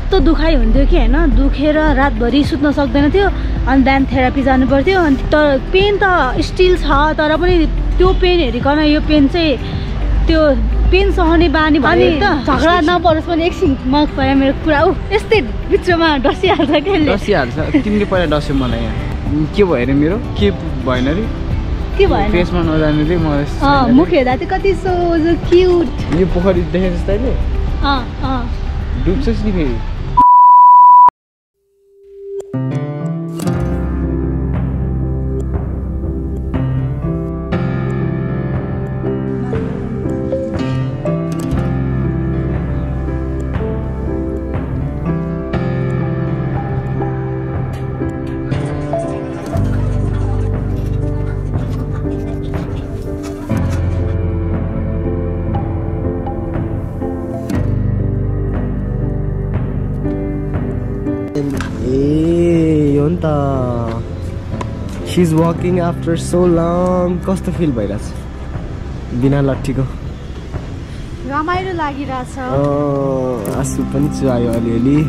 यस्तो दुखाइ हुन्थ्यो कि हैन, दुखेर रातभरि सुत्न सक्दैन थियो अनि बिहान थेरापी जानु पर्थ्यो। अनि तर पेन त स्टिल छ, तर पनि त्यो पेन हेरिकन यो पेन चाहिँ त्यो पेन सहने बानी भयो त। झगडा नपरोस् भने एकछिन मग पऱ्यो मेरो कुरा। यस्तै बिचमा डसिहाल्छ के, डसिहाल्छ। तिमीले पहिला डस्यो मलाई यहाँ के भयो अरे, मेरो के भएन अरे, के भएन फेसमा नजानेले मलाई मुख हेर्दा चाहिँ कति सोझो क्युट। यो पोखरी देखे जस्तै ले डुब्छस् नि फेरि। She's walking after so long. कस्तो फिल भइरहेछ बिना लट्ठीको? रमाइलो लागिरहेछ। आँसु पनि चुहायो अलिअलि।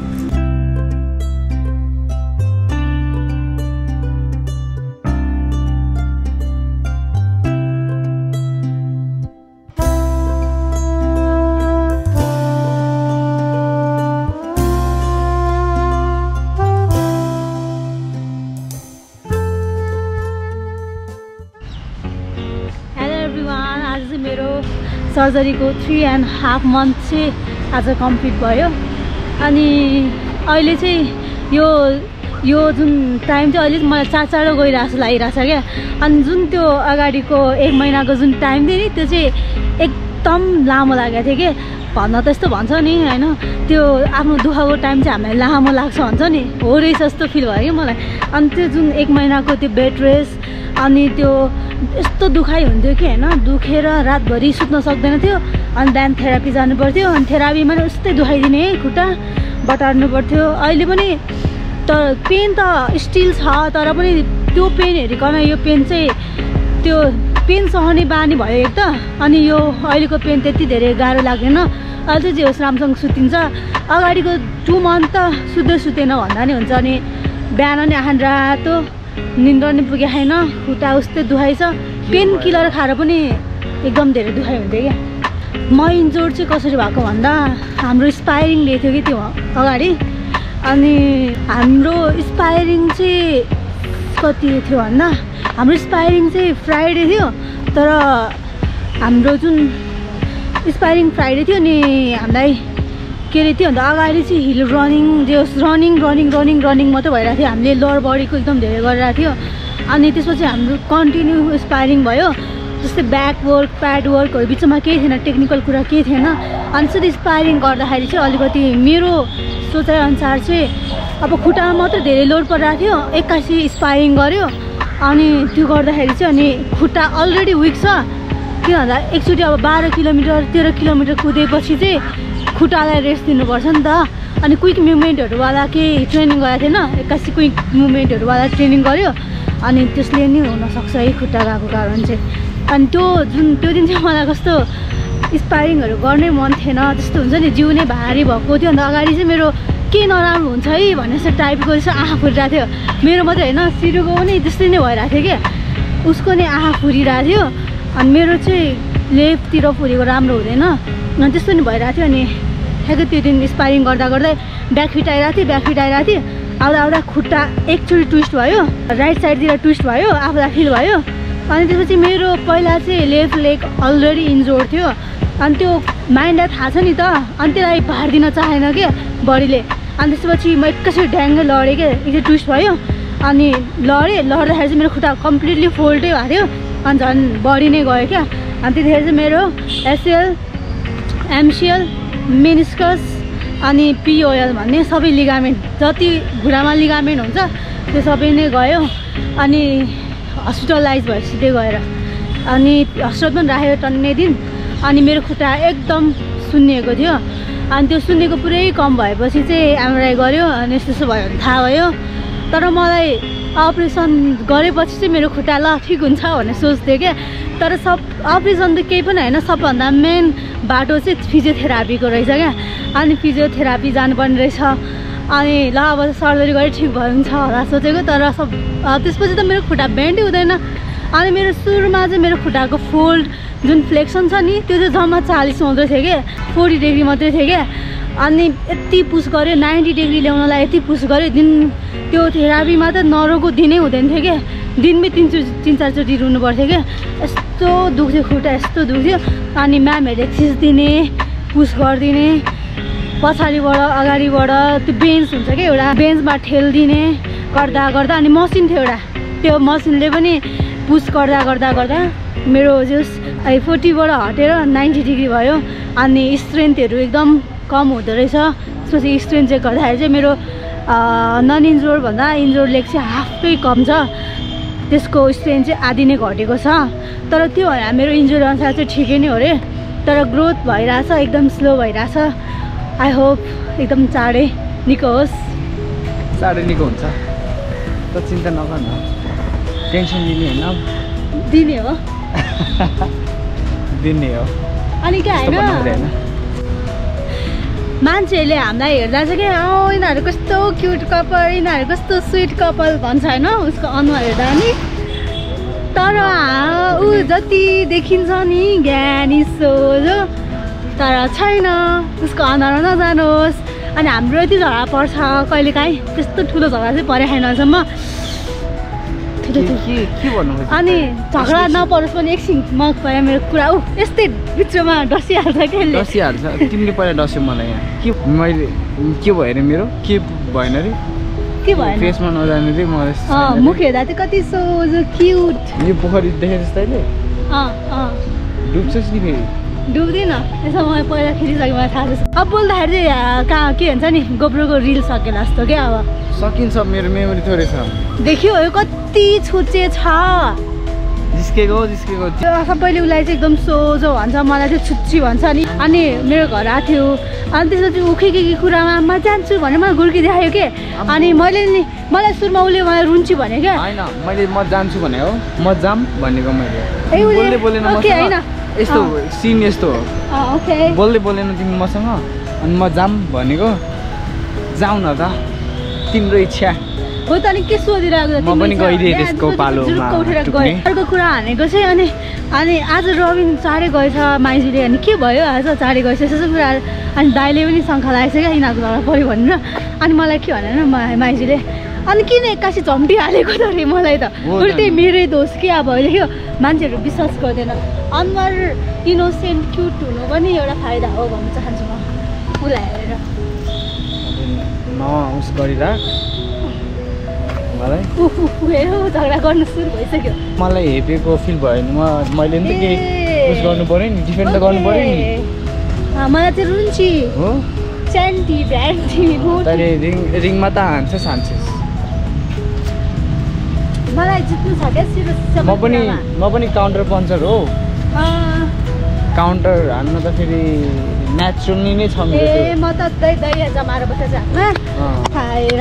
सर्जरीको 3.5 मन्थ चाहिँ आज कम्प्लिट भयो। अनि अहिले चाहिँ यो जुन टाइम चाहिँ अहिले मलाई चाँडो गइरहेको लागिरहेछ क्या। अनि जुन त्यो अगाडिको 1 महिनाको जुन टाइम थियो नि, त्यो चाहिँ एकदम लामो लागेको थियो कि भन्न त यस्तो भन्छ नि हैन, त्यो आफ्नो दुःखको टाइम चाहिँ हामीलाई लामो लाग्छ भन्छ नि, हो रहेछ जस्तो फिल भयो कि मलाई। अनि त्यो जुन 1 महिनाको त्यो बेड रेस्ट अनि त्यो यस्तो दुखाइ हुन्थ्यो कि हैन, दुखेर रातभरि सुत्न सक्दैन थियो अनि बिहान थेरापी जानु पर्थ्यो। अनि थेरापीमा उस्तै दुखाइदिने खुट्टा बटार्नु पर्थ्यो। अहिले पनि तर पेन त स्टिल छ, तर पनि त्यो पेन हेरिकन यो पेन चाहिँ त्यो पेन सहने बानी भयो एक त। अनि यो अहिलेको पेन त्यति धेरै गाह्रो लाग्दैन। अहिले चाहिँ जे होस् राम्रोसँग सुतिन्छ। अगाडिको 2 मन्थ त सुतेन भन्दा नि हुन्छ। अनि बिहान नि आँखा रातो, निन्द्रा नि पुगे छैन, खुट्टा उस्तै दुखाइ छ। पेन किलर खाएर पनि एकदम धेरै दुखाइ हुन्थ्यो क्या। म इन्जोर्ड चाहिँ कसरी भएको भन्दा हाम्रो स्पायरिङ लिएको थियो कि त्यो अगाडि। अनि हाम्रो स्पायरिङ चाहिँ कति थियो भन्दा हाम्रो स्पायरिङ चाहिँ फ्राइडे थियो, तर हाम्रो जुन स्पायरिङ फ्राइडे थियो नि हामीलाई के अरे त्यो भन्दा अगाडि चाहिँ हिल रनिङ जे होस् रनिङ मात्रै भइरहेको थियो। हामीले लोवर बडीको एकदम धेरै गरिरहेको थियो। अनि त्यसपछि हाम्रो कन्टिन्यू स्पायरिङ भयो। जस्तै ब्याक वर्क प्याड वर्कहरू बिचमा केही थिएन, टेक्निकल कुरा केही थिएन। अनि त्यसरी स्पायरिङ गर्दाखेरि चाहिँ अलिकति मेरो सोचाइअनुसार चाहिँ अब खुट्टामा मात्रै धेरै लोड परिरहेको थियो, 81 स्पायरिङ गऱ्यो। अनि त्यो गर्दाखेरि चाहिँ अनि खुट्टा अलरेडी विक छ। किन भन्दा एकचोटि अब 12 किलोमिटर 13 किलोमिटर कुदेपछि चाहिँ खुट्टालाई रेस्ट दिनुपर्छ नि त। अनि क्विक मुभमेन्टहरूवाला केही ट्रेनिङ गरेको थिएन, 81 क्विक मुभमेन्टहरूवाला ट्रेनिङ गऱ्यो। अनि त्यसले नि हुनसक्छ है खुट्टा गएको कारण चाहिँ। अनि त्यो दिन चाहिँ मलाई कस्तो स्पायरिङहरू गर्नै मन थिएन, त्यस्तो हुन्छ नि जिउ नै भारी भएको थियो। अन्त अगाडि चाहिँ मेरो के नराम्रो हुन्छ है भन्ने जस्तो टाइपको जस्तो आँखा फुरिरहेको थियो। मेरो मात्रै होइन, सिरुको पनि त्यस्तै नै भइरहेको थियो क्या, उसको नै आँखा फुरिरहेको थियो। अनि मेरो चाहिँ लेफ्टतिर फुरेको राम्रो हुँदैन, अनि त्यस्तो नि भइरहेको थियो। अनि ठ्याक्कै त्यो दिन स्पायरिङ गर्दा ब्याक फिट आइरहेको थियो। आउँदा खुट्टा एकचोटि ट्विस्ट भयो, राइट साइडतिर ट्विस्ट भयो, आफूलाई फिल भयो। अनि त्यसपछि मेरो पहिला चाहिँ लेफ्ट लेग अलरेडी इन्जोर्ड थियो। अनि त्यो माइन्डलाई थाहा छ नि त, अनि त्यसलाई भार दिन चाहेन क्या बडीले। अनि त्यसपछि म एकैचोटि ढ्याङ्गै लडेँ क्या, एकचोटि ट्विस्ट भयो। अनि लड्दाखेरि चाहिँ मेरो खुट्टा कम्प्लिटली फोल्डै भएको थियो। अनि झन् बडी नै गयो क्या। अनि त्यतिखेर चाहिँ मेरो एसिएल, एमसिएल, मेनिस्कस अनि पिओएल भन्ने सबै लिगामेन्ट, जति घुँडामा लिगामेन्ट हुन्छ त्यो सबै नै गयो। अनि हस्पिटलाइज भयो सिधै गएर। अनि हस्पिटल पनि राखेको टन्नै दिन। अनि मेरो खुट्टा एकदम सुन्निएको थियो। अनि त्यो सुन्निएको पुरै कम भएपछि चाहिँ एमआरआई गऱ्यो। अनि यस्तो भयो भने थाहा भयो। तर मलाई अपरेसन गरेपछि चाहिँ मेरो खुट्टा ल ठिक हुन्छ भन्ने सोच्थेँ क्या। तर अपरेसन त केही पनि होइन, सबभन्दा मेन बाटो चाहिँ फिजियोथेरापीको रहेछ क्या। अनि फिजियोथेरापी जानुपर्ने रहेछ। अनि ल अब सर्जरी गरेर ठिक भयो हुन्छ होला सोचेको, तर त्यसपछि त मेरो खुट्टा बेन्डै हुँदैन। अनि मेरो सुरुमा चाहिँ मेरो खुट्टाको फोल्ड जुन फ्लेक्सन छ नि त्यो चाहिँ जम्मा 40 मात्रै थियो क्या, 40 डिग्री मात्रै थियो क्या। अनि यति पुस गऱ्यो 90 डिग्री ल्याउनलाई, यति पुस गऱ्यो। त्यो थेरापीमा त नरोको दिनै हुँदैन थियो क्या, दिनमै 3-4 चोटि रुनु पर्थ्यो क्या। यस्तो दुख्थ्यो खुट्टा, यस्तो दुख्थ्यो। अनि म्यामहरूले थिच्दिने, पुस गरिदिने, पछाडिबाट अगाडिबाट त्यो बेन्च हुन्छ क्या एउटा, बेन्चमा ठेल्दिने गर्दा गर्दा। अनि मसिन थियो एउटा, त्यो मसिनले पनि पुस गर्दा मेरो जस 40बाट हटेर 90 डिग्री भयो। अनि स्ट्रेन्थहरू एकदम कम हुँदो रहेछ। त्यसपछि स्ट्रेन्थ चेक गर्दाखेरि चाहिँ मेरो नन इन्जोर्ड भन्दा इन्जोर्ड लेग चाहिँ हाफै कम छ, त्यसको स्ट्रेन्थ चाहिँ आधी नै घटेको छ। तर त्यो होइन, मेरो इन्जोर्ड अनुसार चाहिँ ठिकै नै हो अरे, तर ग्रोथ भइरहेछ, एकदम स्लो भइरहेछ। आई होप एकदम चाँडै निको होस्। चाँडै निको हुन्छ त, चिन्ता नगर्नु, टेन्सन लिने होइन, दिने हो दिने हो। अनि क्या होइन मान्छेहरूले हामीलाई हेर्दा चाहिँ क्या यिनीहरू कस्तो क्युट कपाल, यिनीहरू कस्तो स्विट कपाल भन्छ होइन उसको अनुहार हेर्दा नि। तर ऊ जति देखिन्छ नि ज्ञानी सोझो, तर छैन, उसको अनुहार नजानुहोस्। अनि हाम्रो यति झगडा पर्छ कहिलेकाहीँ, त्यस्तो ठुलो झगडा चाहिँ परे छैन अहिलेसम्म। अनि झगडा नपरोस् पनि एकछिन मग पऱ्यो मेरो कुरा, ऊ यस्तै बिचमा डसिहाल्छ क्या, डसिहाल्छ। तिमीले पहिला डस्यो मलाई यहाँ, के मैले के भयो अरे, मेरो के भएन अरे, के भयो फेसमा नजाने रे मलाई। मुख हेर्दा चाहिँ कति सोझो क्युट। यो पोखरी देखे जस्तै डुब्छस् नि फेरि? डुब्दिनँ, यसो मैले पहिला खेलिसकेँ, मलाई थाहा छ। अब बोल्दाखेरि चाहिँ कहाँ के भन्छ नि, गोब्रोको रिल सकेला जस्तो क्या। अब सकिन्छ, मेरो मेमोरी थोरै छ। देखियो यो कति छुच्चे छ, जिस्केको सबैले उसलाई चाहिँ एकदम सोझो भन्छ, मलाई चाहिँ छुच्ची भन्छ नि। अनि मेरो घर आएको थियो, अनि त्यसपछि उखे के कुरामा म जान्छु भने मलाई गुर्की देखायो के। अनि मलाई सुरुमा उसले मलाई रुन्ची भने क्या, होइन मैले म जान्छु भने हो, म जाम भनेको मैले। बोलेन होइन यस्तो सिन यस्तो हो, बोलेन तिमी मसँग, अनि म जाम भनेको। जाऊ न त, तिम्रो इच्छा हो त। अनि के सोधिरहेको, म पनि गइदिएँ त्यसको पालोमा अर्को कुरा हानेको चाहिँ। अनि आज रबिन चाँडै गएछ माइजूले, अनि के भयो आज चाँडै गएछ त्यस्तो कुरा। अनि दाइले पनि शङ्का लागेको छ क्या यिनीहरूको झगडा पऱ्यो भनेर। अनि मलाई के भनेर माइजूले, अनि किन एक्कासी झम्टिहालेको त अरे, मलाई त उल्टै मेरै दोष के। अब देखियो मान्छेहरू विश्वास गर्दैन, अनुहार इनोसेन्ट क्युट हुनु पनि एउटा फाइदा हो भन्न चाहन्छु म उसलाई हेरेर। उस गरिराख मलाई, झगडा गर्नु सुरु भइसक्यो। मलाई हेपेको फिल भयो नि, मैले नि त केही उस गर्नु पऱ्यो नि, डिफेन्ड त गर्नु पऱ्यो नि। मलाई चाहिँ रुन्ची हो, च्यान्टी भ्यान्टी तैँले रिङमा त हान्छस्। मलाई जित्नु छ क्या। म पनि काउन्टर पन्चर हो, काउन्टर हान्न त फेरि नेचुरली नै छ मेरो। म त दही जमाएर बसेको छु हातमा, खाएर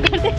गर्दै